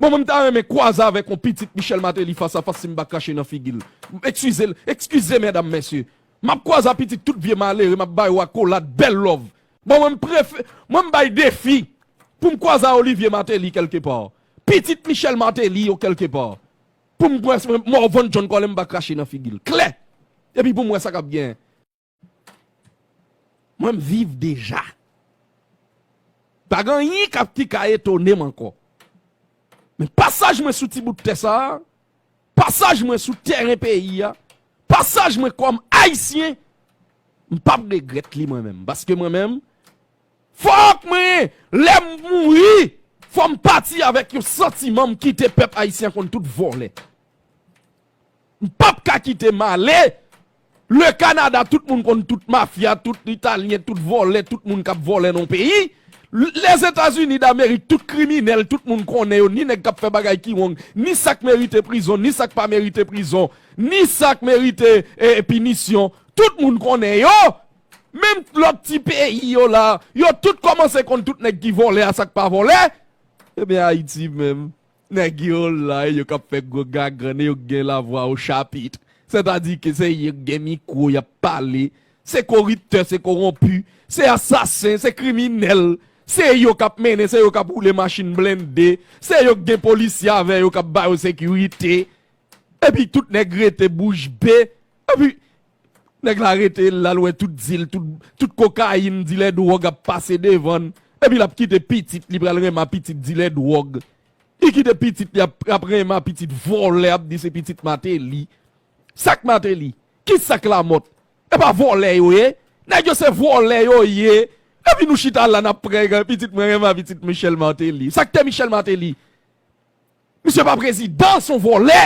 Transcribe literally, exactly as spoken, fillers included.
Bon, mwen, m ta renmen kwaze avèk yon pitit Michel Martelly fas a fas si m pa krache nan figi l. Eskize l, eskize, medam, mesye. M ap kwaze a pitit tout vye malere, m ap ba yo akolad, bèl love. Bon, mwen, m prefe-, mwen, m bay defi pou m kwaze a Olivier Martelly kèlkepa. Pitit Michel Martelly yo kèlkepa. Pou m kwaze, mwen, Morvan John Colin, m pa krache nan figi l. Klè! Epi pou m wè sa k ap genyen. Mwen, m viv deja. Pa gen anyen k ap ki ka etone m ankò. Men pasaj mwen sou ti bout tè sa a, pasaj mwen sou teren peyi a, pasaj mwen kòm Ayisyen, m p ap regrèt li mwen menm. Paske mwen menm, fòk mwen, lè m mouri, fò m pati avèk yon santiman m kite pèp ayisyen konn tout vòlè. M p ap ka kite m ale. Le Canada, tout moun konn tout mafya, tout Italyen, tout vòlè, tout moun k ap vòlè nan peyi. L-, Lèzetazini Damerik, tout kriminèl, tout moun konnen yo, ni nèg k ap fè bagay ki wrong, ni sa k merite prizon, ni sa k pa merite prizon, ni sa k merite, e, pinisyon. Tout moun konnen yo. Menm lòt ti peyi yo la, yo tout kòmanse konn tout nèg ki vòlè a sa k pa vòlè. Ebyen, Ayiti menm, nèg yo la, e yo k ap fè gwo gagrann, e yo k gen lavwa o chapit. Sètadi ke se yo k gen mikwo, y ap pale. Se koriptè, se kowonpi, se asasen, se kriminèl. Se yo k ap mennen, se yo k ap woule machin blende. Se yo k gen polisye avè yo k ap ba yo sekirite. Epi tout nèg rete bouch be. Epi nèg la rete, l al wè tout dil, tout, tout kokayin, dilè dwòg ap pase devan l. Epi l ap kite pitit li pral renmen a pitit dilè dwòg. Li kite pitit li ap, ap renmen a pitit vòlè, ap di se pitit Martelly. Sa k Martelly? Ki sa k Lamòt? E pa vòlè yo ye? Nèg yo se vòlè yo ye. Epi nou chita la n ap pran pitit mwen renmen a pitit Michel Martelly. Sa k te Michel Martelly? Misye pa prezidan, se yon vòlè.